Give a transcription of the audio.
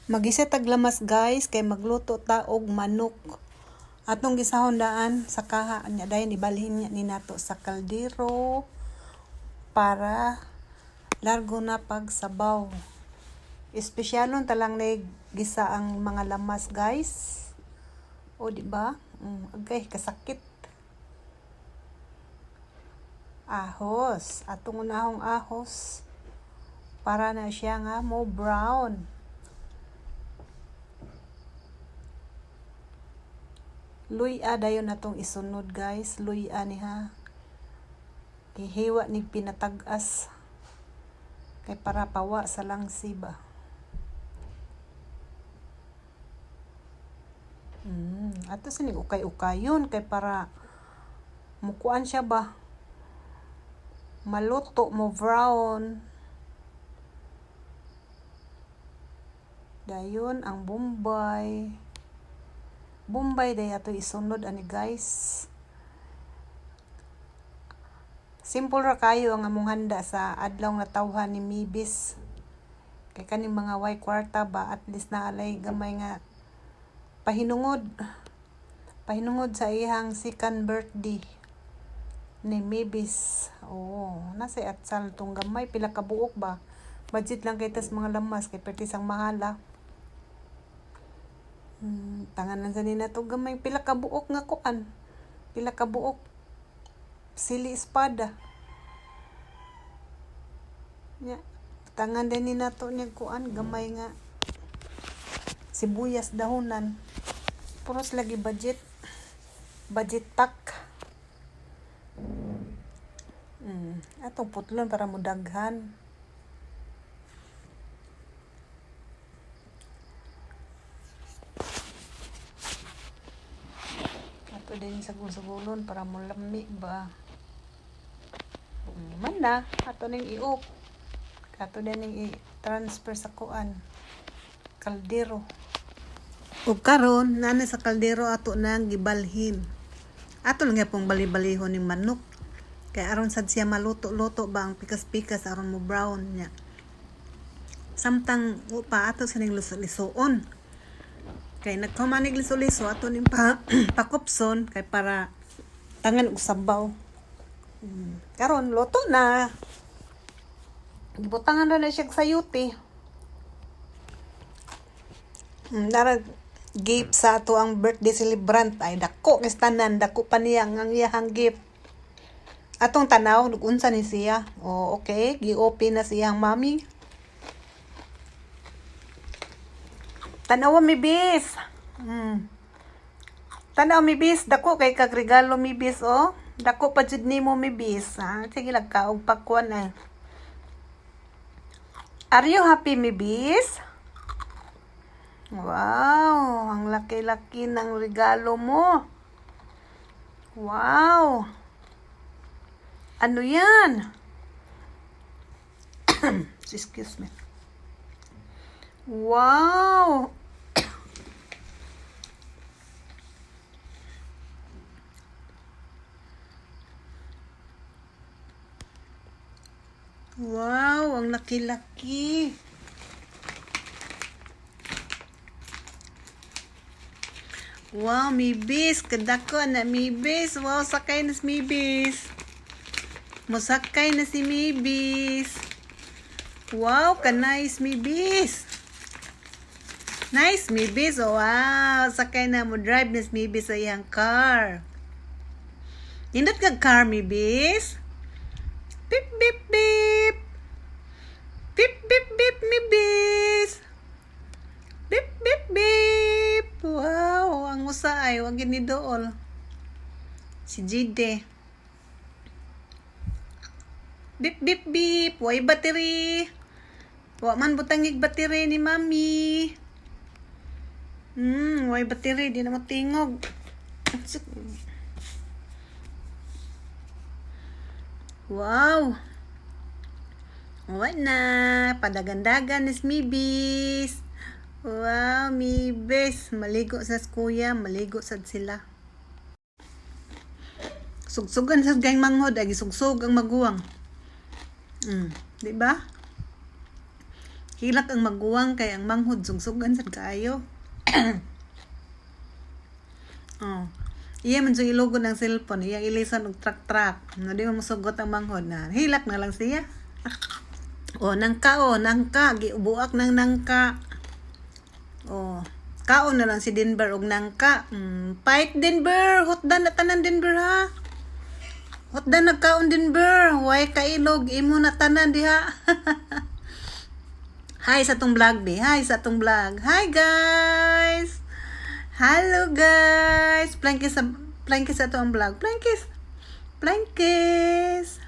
Magisa tag lamas, guys, kay magluto ta og manok. Atong gisahon daan sa kaha nya, dayon ibalhin niya ni nato sa kaldero para largo na pagsabaw. Espesyalon talang na gisa ang mga lamas, guys. O, di ba? Agay kasakit. Ahos. Atong unahong ahos para na siya nga mo brown. Luya dayon atong isunod, guys. Luya ni ha. Gihiwa ni pinatag-as kay para pawa sa langsi ba. Ato sa ning ukay-ukayon kay para mukuan siya ba, maluto mo brown. Dayon ang bombay. Bombay day ato isunod ani, guys. Simple ra kayo ang among handa sa adlaw nga tawhan ni Mibis. Kay kaning mga way kwarta ba, at least na alay gamay nga pahinungod. Pahinungod sa iyang second birthday ni Mibis. Oo, nasa atsal tong gamay, pila ka buok ba. Budget lang kay tas mga lamas kay perti sang mahala. Tanganan sa nina to gamay, pila ka buok nga kuan. Pila ka buok sili espada. Nya, tangan din ni nato niya kuan gamay nga sibuyas dahonan. Puros lagi budget. Budget tak. Atong putlon para mo daghan. Ato din sa gulon para mo lami ba. Man na ato ning i-off. Ato din ning i-transfer sa kuan kaldero. Ug karon naa na sa kaldero, ato nang gibalhin. Ato lang gyapon bali-balihon ning manok. Kay aron sad siya maluto-luto ba ang pikas-pikas, aron mo brown niya. Samtang pa ato sa ning liso-lisoon. Kay nagkumanig liso-liso, ato ning pa pakupson kay para tangan og sabaw. Karon luto na. Gibutangan na na siya og sayuti. Nara gift sa ato ang birthday celebrant ay dako kay tanan, dako pa niya ang iyahang gift. Atong tanaw unsa ni siya. Oh, okay, gi-open na siyang mami. Tanawa mi bis. Tanaw mi bis, dako kay kag regalo mi bis, oh. Dako pa jud nimo mi bis. Ha? Sige lang kaog pakwan ay. Are you happy, mi bis? Wow, ang laki-laki ng regalo mo. Wow. Ano yan? Excuse me. Wow. Wow, ang laki-laki. Wow, mibis. Kadako na mibis. Wow, sakay na si Mibis. Musakay na si Mibis. Wow, ka-nice Mibis. Nice Mibis. Oh, wow, sakay na mo drive na si Mibis sa iyang car. Nindot kag car, Mibis. Beep, beep, beep. Beep, beep, beep, Mibis. Beep, beep, beep. Wow, ang usa ay wag ni dool. Si Jide. Beep, beep, beep. Way battery. Wa man butangig battery ni Mami. Way battery, di na matingog. Wow. Wala na. Padagandagan ni Mibis. Wow, Mibis. Maligo sa kuya. Maligo sad sila. Sugsugan sa gang manghod. Ay, gisugsug ang maguwang. Di ba? Hilak ang maguwang kay ang manghod sugsugan sad kaayo. Oh. Iya man siya ilugod ng cellphone, iya ilisan og truck-truck. No, di mo musugot ang manghod na. Hilak na lang siya. Oh, nangka oh, nangka, giubuak ng nangka. Oh, kaon na lang si Denver og nangka. Fight, Denver, hutdan na tanan, Denver, ha. Hutdan nagkaon, Denver, way kailog imo na tanan diha. Hi sa atong vlog, be. Hi sa atong vlog. Hi, guys. Hello, guys. Flying kiss sa ato ang vlog. Flying kiss. Flying kiss.